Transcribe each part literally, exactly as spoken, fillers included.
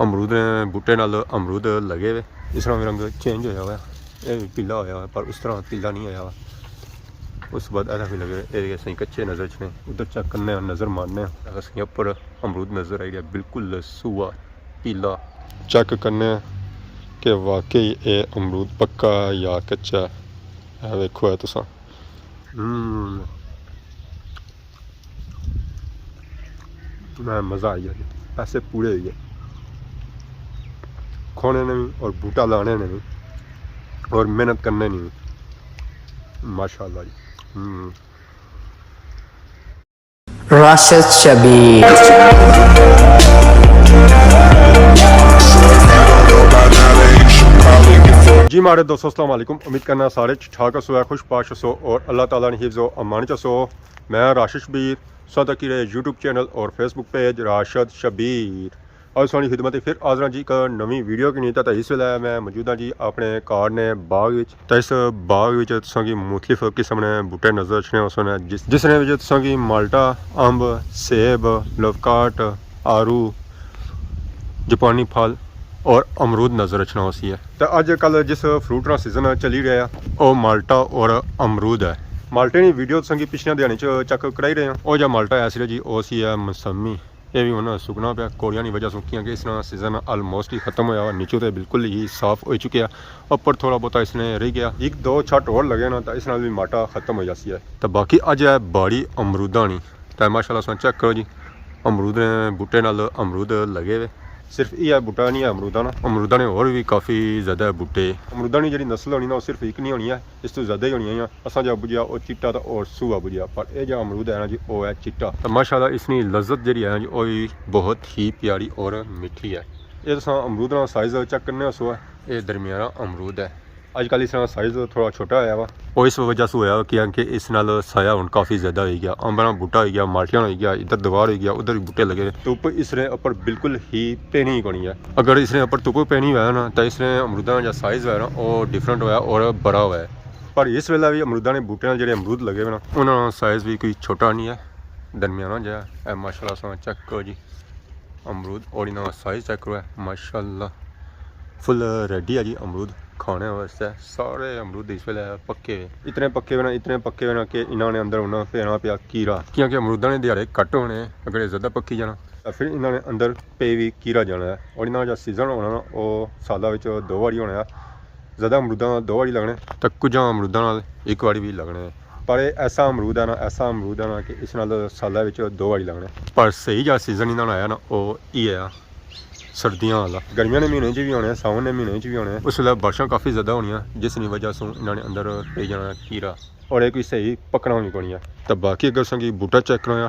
امرود نے بوٹے نال امرود لگے ہوئے، اس طرح بھی رنگ چینج ہویا ہوا ہے۔ یہ بھی پیلا ہویا ہوا ہے، پر اس طرح پیلا نہیں ہویا ہوا۔ اس بعد ایسا بھی لگے ہوئے، یہ صحیح کچے نظر اچھنے۔ ادھر چیک کرنے ہیں، نظر مارنے ہیں۔ اگر صحیح اوپر امرود نظر آئی رہا، بالکل سوا پیلا۔ چیک کرنے ہیں کہ واقعی یہ امرود پکا ہے یا کچا ہے۔ اے ویکھو ہے تساں۔ ہوں۔ میں مزہ آئی گیا جی، پیسے پورے ہوئی گئے، کھونے نے بھی اور بوٹا لانے نے بھی اور محنت کرنے نے بھی۔ ماشاءاللہ جی۔ ہوں۔ راشد شبیر۔ جی ماڑے دوستو، السلام علیکم۔ امید کرنا سارے ٹھیک ٹھاک ہسو، خوش پاش ہسو اور اللہ تعالیٰ نے حفظ و امان چ ہسو۔ میں راشد شبیر، ساتھ کی رہے یوٹیوب چینل اور فیس بک پیج راشد شبیر۔ اور سانی خدمت فر حاضر ہاں جی ایک نویں ویڈیو کی نیتا۔ تو اس ویلے میں موجود ہاں جی اپنے کار نے باغ وچ۔ تو اس باغ وچ تساں کی مختلف قسم نے بوٹے نظر اچھنے ہوسن، جس جس نے وچ تساں کی مالٹا، امب، سیب، لوکاٹ، آرو، جاپانی پھل اور امرود نظر اچھنا ہوسی ہے۔ تو اج کل جس فروٹ نا سیزن چلی رہا ہے، او مالٹا اور امرود ہے۔ مالٹے نی ویڈیو تساں کی پچھلیاں دیہاڑی چ چیک کرائی رہے ہیں۔ او جا مالٹا ہے سر جی، او سی ہے موسمی۔ یہ بھی ہن سکنا پیا کوڑیاں نی وجہ سوں، کیونکہ اس نا سیزن آلموسٹ ہی ختم ہویا ہوا۔ نیچوں تے بالکل ہی صاف ہوئی چکیا، اوپر تھوڑا بہت اس نے رہ گیا۔ ایک دو چھٹ ہور لگے نا، تو اس نال بھی مالٹا ختم ہو جاسی ہے۔ تو باقی اج ہے باری امروداں نی۔ تو ماشاءاللہ تساں چیک کرو جی، امرود نے بوٹے نال امرود لگے ہوئے۔ صرف یہ بوٹا نہیں ہے امروداں نا، امروداں نے ہور بھی کافی زیادہ بوٹے۔ امروداں نی جڑی نسل ہونی نا، وہ صرف ایک نہیں ہونی ہے، اس تو زیادہ ہی ہونی ہے۔ اساں جا بجیا او چٹا تے او سوا بجیا، پر اے جا امرود ہے نا جی، او ہے چٹا۔ تے ماشاءاللہ اس نی لذت جڑی ہے نا جی، او وی بہت ہی پیاری اور میٹھی ہے۔ اے تساں امرود نا سائز چیک کرنے ہوسو، اے درمیانہ امرود ہے۔ اج کل اس نا سائز تھوڑا چھوٹا ہویا وا۔ او اس وجہ سے ہویا کیونکہ اس نال سایہ ہن کافی زیادہ ہوئی گیا۔ امب نا بوٹا ہوئی گیا، مالٹیاں ہوئی گیا، ادھر دیوار ہوئی گیا، ادھر بھی بوٹے لگے۔ دھپ اس نے اوپر بالکل ہی پینی ہی کونی ہے۔ اگر اس نے اوپر دھپ پینی ہویا نا، تے اس نے امروداں جا سائز ہویا نا، او ڈفرنٹ ہویا اور بڑا ہویا ہے۔ پر اس ویلے بھی امروداں نے بوٹے نال جڑے امرود لگے ہوئے نا، انہاں نا سائز بھی کوئی چھوٹا نہیں ہے، درمیانہ جہا ہے۔ ماشاءاللہ تساں چیک کرو جی، امرود اور انہاں نا سائز چیک کرو ہے، ماشاءاللہ فل ریڈی ہے جی امرود کھانے واسطے۔ سارے امرود اس ویلے پکے ہوئے، اتنے پکے ہوئے نا، اتنے پکے ہوئے نا کہ انہاں نے اندر ہن پینا پیا کیڑا، کیونکہ امروداں نے دیہاڑے گھٹ ہونے، اگر یہ زیادہ پکی جانا تاں فر انہاں نے اندر پے وی کیڑا جانا ہے۔ اور انہاں نا جا سیزن ہونا نا، او سالا وچ دو واری ہونا ہے۔ زیادہ امروداں دو واری لگنے، تے کجھ امروداں نال ایک واری وی لگنے۔ پر اے ایسا امرود ہے نا، ایسا امرود ہے نا کہ اس نال سالا وچ دو واری لگنے۔ پر صحیح جا سیزن انہاں نا آیا نا، او ای ہے سردیاں والا۔ گرمیاں نے مہینے چ وی ہونے، ساون نے مہینے چ وی ہونے۔ اس ویلے بارشاں کافی زیادہ ہونیاں، جس نی وجہ سوں انہاں نے اندر پئی جانا کیڑا، اور اے کوئی صحیح پکنا وی کونی ہے۔ تے باقی اگر تساں کی بوٹا چیک کرایا،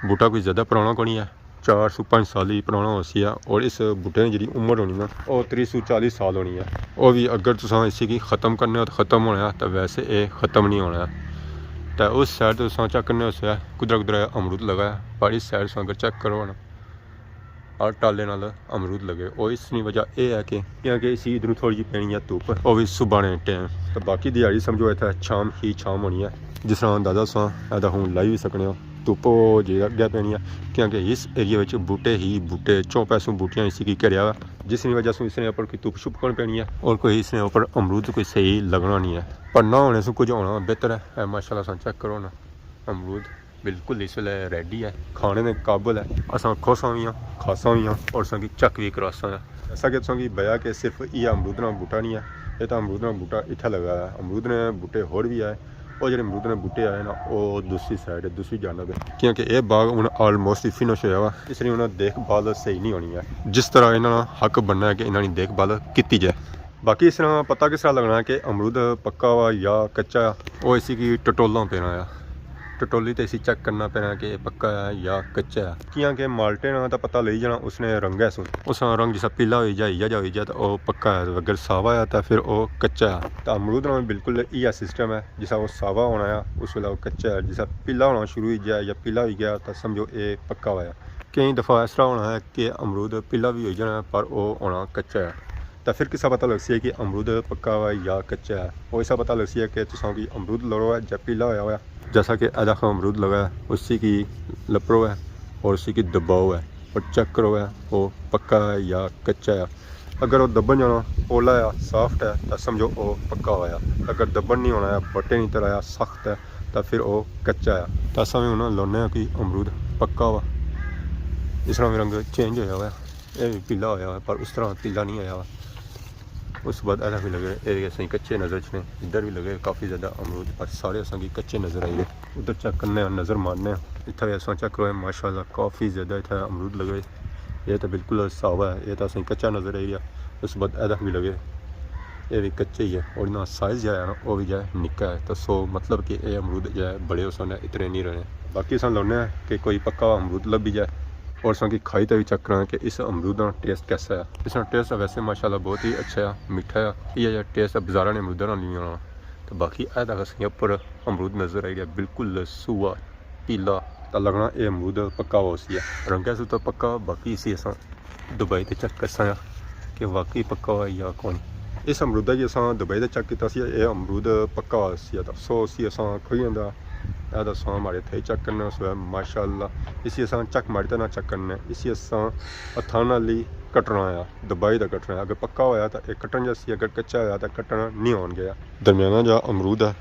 بوٹا کوئی زیادہ پرانا کونی ہے، چار سو پنج سال ہی پرانا ہوسی ہے، اور اس بوٹے نی جڑی عمر ہونی نا، او تری سو چالی سال ہونی ہے۔ او وی اگر تساں اسی کی ختم کرنے ہو تو ختم ہونا ہے، تے ویسے اے ختم نہیں ہونا ہے۔ تے اس سائیڈ تے تساں چیک کرنے ہوسے، کدرا کدرا امرود لگا ہے، پر اس سائیڈ تساں اگر چیک کرو نا، ہر ٹالے نال امرود لگے۔ او اس نی وجہ اے ہے کہ، کیونکہ اسی ادھروں تھوڑی جی پینی ہے دھپ، او وی صبح نے ٹائم۔ تے باقی دیہاڑی سمجھو اتھے چھام ہی چھام ہونی ہے، جس طرح اندازہ تساں ادا ہن لائی وی سکنے ہو۔ دھپ او جے اگے پینی ہے، کیونکہ اس ایریے وچ بوٹے ہی بوٹے، چوں پاسوں بوٹیاں اسی کی گھریا ہوا، جس نی وجہ سوں اس نے اوپر کوئی دھپ شپ کون پینی ہے، اور کوئی اس نے اوپر امرود کوئی صحیح لگنا نہیں ہے۔ پر نہ ہونے سوں کچھ ہونا بہتر ہے۔ اے ماشاءاللہ تساں چیک کرو نا، امرود بالکل اس ویلے ریڈی ہے، کھانے دے قابل ہے۔ اساں کھوساں وی ہاں، کھاساں وی ہاں، اور اساں کی چیک وی کراساں۔ جیسا کہ تساں کی بیا کہ صرف ایہہ امرود نا بوٹا نہیں ہے، اے تاں امرود نا بوٹا اتھے لگا ہے۔ امرود نے بوٹے ہور وی ہے، او جڑے امرود نے بوٹے آئے نا، او دوسری سائیڈ ہے، دوسری جانب ہے، کیونکہ اے باغ ہن آلموسٹ فنش ہویا ہوا، اس لیے انہاں دیکھ بھال صحیح نہیں ہونی ہے۔ جس طرح انہاں نا حق بننا ہے کہ انہاں نی دیکھ بھال کیتی جائے۔ باقی اس طرح پتہ کس طرح لگنا ہے کہ امرود پکا ہوا یا کچا ہے، او اسی کی ٹٹولاں پینا ہے۔ ٹٹولی تے اسی چیک کرنا پینا کہ اے پکا ہے یا کچا ہے۔ کیاں کہ مالٹے نا تاں پتہ لئی جانا اس نے رنگ ہے سوں۔ اس نا رنگ جسا پیلا ہوئی جائے یا جا ہوئی جائے تاں او پکا ہے، اگر ساوا ہے تاں فر او کچا ہے۔ تاں امرود نا بالکل ایہا سسٹم ہے، جسا او ساوا ہونا ہے اس ویلے او کچا ہے، جسا پیلا ہونا شروع ہوئی جائے یا پیلا ہوئی گیا تاں سمجھو اے پکا ہوا ہے۔ کئی دفعہ اس طرح ہونا ہے کہ امرود پیلا وی ہوئی جانا ہے پر او ہونا کچا ہے۔ تاں فر کسا پتہ لگسی ہے کہ امرود پکا ہوا ہے یا کچا ہے؟ او اسا پتہ لگسی ہے کہ تساں کی امرود لڑو ہے یا پیلا ہویا ہوا ہے۔ جیسا کہ اے دیکھو امرود لگا ہے، اسی کی لپرو ہے اور اسی کی دباؤ ہے۔ اور چیک کرو ہے، او پکا ہے یا کچا ہے۔ اگر او دبن جانا، پولا ہے، سافٹ ہے، تاں سمجھو او پکا ہویا۔ اگر دبن نہیں ہونا ہے، بٹے نہیں ترایا، سخت ہے، تاں پھر او کچا ہے۔ تاں اساں وی ہن لانے آں کہ امرود پکا ہوا۔ اس طرح وی رنگ چینج ہویا ہوا ہے، اے وی پیلا ہویا ہوا ہے، پر اس طرح پیلا نہیں ہویا ہوا۔ اس بعد ادھا وی لگے، اے اساں کچے نظر اچھنے، ادھر وی لگے کافی زیادہ امرود، پر سارے اساں کی کچے نظر آئی رہے۔ ادھر چیک کرنے آں، نظر مارنے آں۔ اتھا وی اساں چیک کرو، ماشاءاللہ کافی زیادہ اتھا امرود لگے۔ اے تاں بالکل ساوا ہے، اے تاں اساں کچا نظر آئی رہیا۔ اس بعد ادھا وی لگے، اے وی کچے ہی ہے، اور انہاں سائز جیہڑا ہے نا، او وی جیہڑا ہے نکا ہے۔ تاں سو مطلب کہ اے امرود جیہڑے بڑے ہوسن، اتنے نہیں رہنے۔ باقی اساں لانے آں کہ کوئی پکا امرود لبھی جائے، اور اساں کی کھائی تے وی چیک کراں کہ اس امرود نا ٹیسٹ کیسا ہے۔ اس نا ٹیسٹ ویسے ماشاءاللہ بہت ہی اچھا ہے، میٹھا ہے۔ یہ جیہا ٹیسٹ بازاراں نے امروداں نال نہیں ہونا۔ تے باقی اے تاں اساں اپر امرود نظر آئی رہیا، بالکل سوا پیلا، تاں لگنا اے امرود پکا ہوا ہوسی ہے۔ رنگے سوں تاں پکا، باقی اسی اساں دبائی تے چیک کرساں کہ واقعی پکا ہوا یا کون۔ اس امرودا کی اساں دبائی تے چیک کیتا سی، اے امرود پکا ہوا ہوسی ہے، تاں سو اسی اساں کھوئی جاندا۔ اے تاں اساں مارے تھے چیک کرنے، سو ہے ماشاءاللہ۔ اسی اساں چیک ماری تے نہ چیک کرنے، اسی اساں ہتھاں نال ہی کٹنا آیا، دبائی دا کٹنا آیا۔ اگر پکا ہویا تاں اے کٹن جاسی، اگر کچا ہویا تاں کٹنا نہیں ہون گیا۔ درمیانہ جا امرود ہے،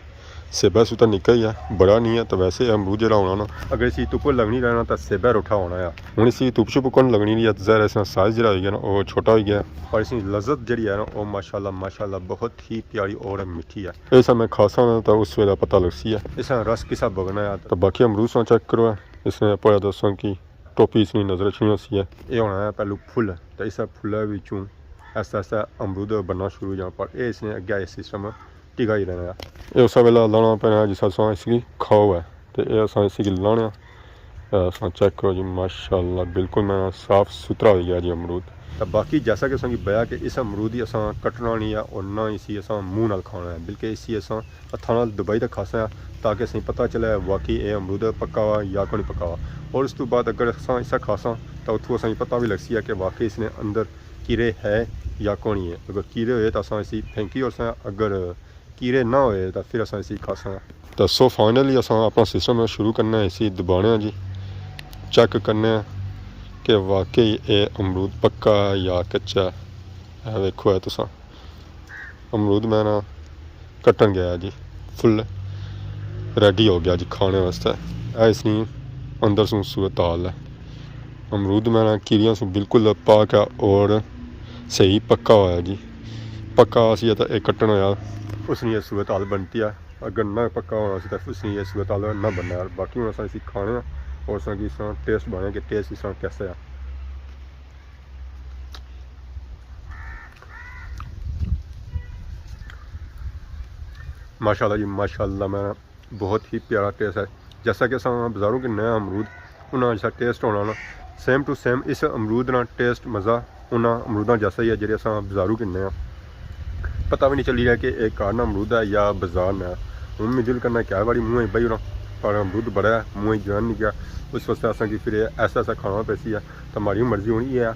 سیبا سو تاں نکا ہی ہے، بڑا نہیں ہے، تاں ویسے امرود جیہڑا ہونا نا، اگر اسی تپ لگنی رہنا تاں سیبا روٹھا ہونا ہے۔ ہن اسی تپ شپ کون لگنی نہیں ہے، ظاہر ہے اس نا سائز جیہڑا ہوئی گیا نا، او چھوٹا ہوئی گیا۔ پر اس نی لذت جیہڑی ہے نا، او ماشاءاللہ، ماشاءاللہ بہت ہی پیاری اور میٹھی ہے۔ اس میں کھاساں نا تاں اس ویلے پتہ لگسی ہے۔ اس نا رس کسا بگنا ہے۔ تاں باقی امرود ساں چیک کرو ہے، اس نے پہلے دساں کی ٹوپی اس نی نظر اچھنی ہوسی ہے۔ اے ہونا ہے پہلو پھل، تاں اس پھل وچوں آہستہ آہستہ امرود بننا شروع ہو جانا، پر اے اس نے اگے اے سسٹم ٹکا ہی رہنا ہے۔ اے اسا ویلا لانا پینا ہے جس اساں اس کی کھاؤ ہے، تے اے اساں اس کی لانے آں۔ اے اساں چیک کرو جی، ماشاءاللہ بالکل میں صاف ستھرا ہوئی گیا جی امرود۔ تاں باقی جیسا کہ اساں کی بیا کہ اس امرود ہی اساں کٹنا نہیں ہے اور نہ اسی اساں منہ نال کھانا ہے، بلکہ اسی اساں ہتھاں نال دبائی تے کھاساں آں، تاکہ اساں کی پتہ چلے واقعی اے امرود پکا ہوا یا کونی پکا ہوا۔ اور اس تو بعد اگر اساں اسا کھاساں تاں اتھوں اساں کی پتہ وی لگسی ہے کہ واقعی اس نے اندر کیڑے ہے یا کونی ہے۔ اگر کیڑے ہوئے تاں اساں اسی پھینکی اوڑساں، اگر کیڑے نہ ہوئے تاں پھر اساں اسی کھاساں۔ تاں سو فائنلی اساں اپنا سسٹم شروع کرنا ہے، اسی دبانے آں جی، چیک کرنے آں کہ واقعی اے امرود پکا ہے یا کچا ہے۔ اے ویکھو ہے تساں۔ امرود میں نا کٹن گیا جی، فل ریڈی ہو گیا جی کھانے واسطے۔ اے اس نی اندر سوں صورت حال ہے۔ امرود میں نا کیڑیاں سوں بالکل پاک ہے اور صحیح پکا ہوا ہے جی۔ پکا سی تاں اے کٹن ہویا، اس نی یہ صورت حال بنتی ہے۔ اگر نہ پکا ہونا سی تاں اس نی یہ صورت حال نہ بننا ہے۔ باقی ہن اساں اسی کھانے آں اور اساں کی اس طرح ٹیسٹ بنے کہ ٹیسٹ اس طرح کیسا ہے۔ ماشاءاللہ جی، ماشاءاللہ، میں بہت ہی پیارا ٹیسٹ ہے۔ جیسا کہ اساں بازاروں گھننے آں امرود، انہاں جیسا ٹیسٹ ہونا نا، سیم ٹو سیم اس امرود نا ٹیسٹ، مزہ انہاں امروداں جیسا ہی ہے جیہڑے اساں بازاروں گھننے آں۔ پتہ وی نہیں چلی رہیا کہ اے گھر نا امرود ہے یا بازار نا ہے۔ ہن میں دل کرنا کہ ہر واری منہ وچ بہی اوڑاں، پر امرود بڑا ہے، منہ وچ جان نہیں گیا۔ اس واسطے اساں کی پھر اے ایسا ایسا کھانا پیسی ہے۔ تاں ماڑی مرضی ہونی ہے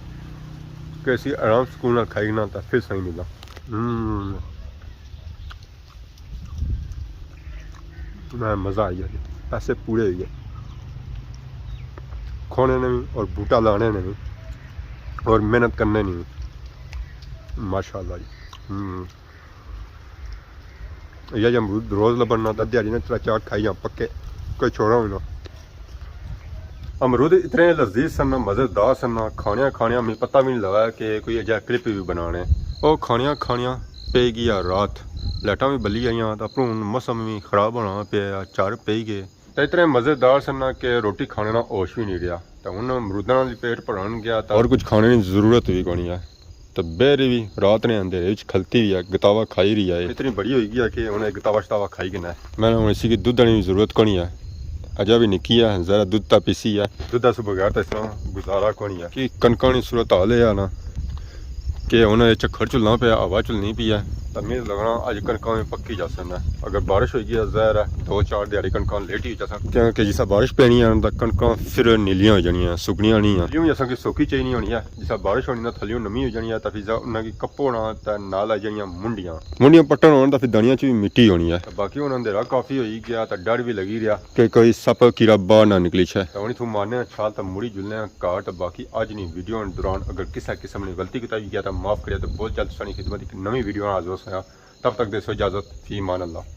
کہ اسی آرام سکون نال کھائی نا تاں پھر سائیں ملاں۔ ہم۔ میں مزہ آئی گیا جی، پیسے پورے ہوئی گئے۔ کھانے نے وی اور بوٹا لانے نے وی اور محنت کرنے نے وی۔ ماشاءاللہ جی۔ ہم۔ یہ جی امرود روز لبن نا، تاں دیہاڑی نے ترے چار کھائی جاں پکے، کوئی چھوڑا ہوئی نا۔ امرود اتنے لذیذ سن، مزیدار سن، کھانیاں کھانیاں میں پتہ بھی نہیں لگا کہ کوئی اجا کلپ بھی بنانے۔ او کھانیاں کھانیاں پئی گیا رات، لائٹاں بھی بلی آئیاں، تاں اپروں موسم بھی خراب ہونا پیا، چار پئی گئے۔ تے اتنے مزیدار سن کہ روٹی کھانے نا ہوش بھی نہیں رہیا۔ تے ہن امروداں نال پیٹ بھرن گیا، تے اور کچھ کھانے نی ضرورت بھی کونی ہے۔ تے بہری بھی رات نے اندھیرے وچ کھلتی بھی ہے، گتاوا کھائی رہی ہے۔ اتنی بڑی ہوئی گئی ہے کہ ہن گتاوا شتاوا کھائی کنا ہے۔ میں ہن اسی کی دودھ آنی بھی ضرورت کونی ہے، اجا بھی نکی ہے، ذرا دودھ تا پیسی ہے۔ دودھ اس بغیر تے اس طرح گزارا کونی ہے۔ کہ کنکاں نی صورت حال اے ہے نا کہ ہن اے چکھڑ چلنا پیا، ہوا چلنی پئی ہے۔ تے میں لگنا اج کنکاں وی پکی جاسن۔ اگر بارش ہوئی گئی ظاہر ہے دو چار دیہاڑی کنکاں لیٹ ہی جاسن، کیونکہ جسا بارش پینی ہے تے کنکاں پھر نیلیاں ہو جانیاں، سکنیاں نہیں ہیں۔ یوں ہی اساں کی سوکی چاہیے نہیں ہونی ہے، جسا بارش ہونی نا تھلیوں نمی ہو جانی ہے، تے پھر انہاں کی کپو ہونا تے نال آ جانیاں منڈیاں۔ منڈیاں پٹن ہون تے پھر دانیاں چ وی مٹی ہونی ہے۔ تے باقی ہن اندھیرا کافی ہوئی گیا تے ڈر وی لگی رہیا کہ کوئی سپ کیڑا باہر نہ نکلی چھے۔ تے ہن اتھوں مارنے آں چھال تے مڑی جلنے آں گھر۔ تے باقی اج نی ویڈیو دوران اگر کسے قسم نی غلطی کیتا وی گیا تے معاف کریا، تے بہت جلد تساں نی خدمت اک نویں ویڈیو نال حاضر ہوساں۔ تب تک دیسو اجازت، فی امان اللہ۔